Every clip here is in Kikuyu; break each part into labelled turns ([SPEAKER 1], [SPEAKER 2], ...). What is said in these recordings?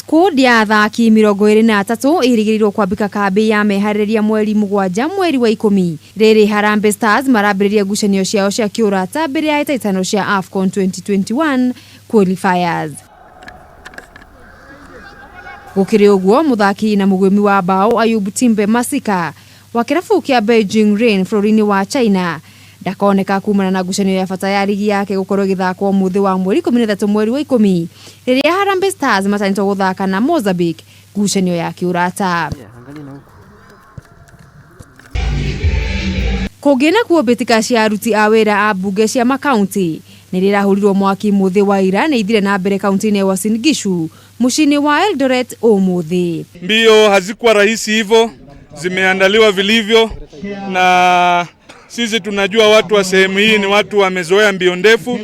[SPEAKER 1] Squad ya athaki 23 ĩrĩgĩrĩirwo kwambĩka kambĩ ya meharĩrĩria mweri 7 mweri wa 10 rĩrĩ Harambee Stars marambĩrĩria ngucanio ciao cia kĩũrata mbere ya hĩtahĩtano cia AFCON 2021 qualifiers. Gũkĩrĩ ũguo, mũthaki na mũgwĩmi wa mbaũ Ayub Timbe Masika wa kĩrabu kĩa Beijing Rain bũrũri-inĩ wa China ndakoneka kumana na ngucanio ya bata ya rigi yake gũkorwo ĩgĩthakwo mũthĩ wa mweri 13 mweri wa 10 rĩrĩa Harambee Stars matanyĩtwo gũthaka na Mozambique ngucanio ya kĩũrata. Kũngĩ nakuo mbĩtĩka cia aruti a wĩra a mbunge cia makaunti nĩ rĩrahũrirwo mwaki mũthĩ wa ira nĩ ithire na mbere kaunti-inĩ ya Uasin Gishu mũciĩ-inĩ wa Eldoret ũmũthĩ.
[SPEAKER 2] Mbio hazikuwa rahisi hivyo, zimeandaliwa vilivyo na sisi tunajua watu wa sehemu hii ni watu wamezoea mbio ndefu,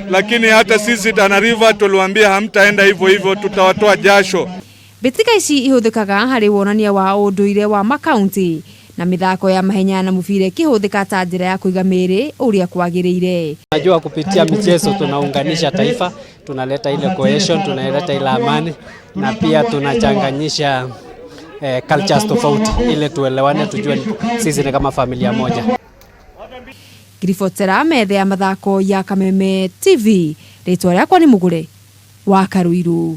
[SPEAKER 2] lakini hata sisi Tana River tuliwaambia hamtaenda hivyo hivyo, tutawatoa jasho.
[SPEAKER 1] Mbĩtĩka ici ihũthĩkaga harĩ wonania wa ũndũire wa makaunti na mĩthako ya mahenya na mũbira ĩkĩhũthĩka ta njĩra ya kũiga mĩĩrĩ ũrĩa kwagĩrĩire.
[SPEAKER 3] Najua kupitia michezo tunaunganisha taifa, tunaleta ile cohesion, tunaleta ile amani na pia tunachanganyisha cultures tofauti ili tuelewane, tujue sisi ni kama familia moja.
[SPEAKER 1] Ngiribotera metha ya mathako ya Kameme TV, rĩtwa rĩakwa nĩ Mũgũre wa Karũirũ.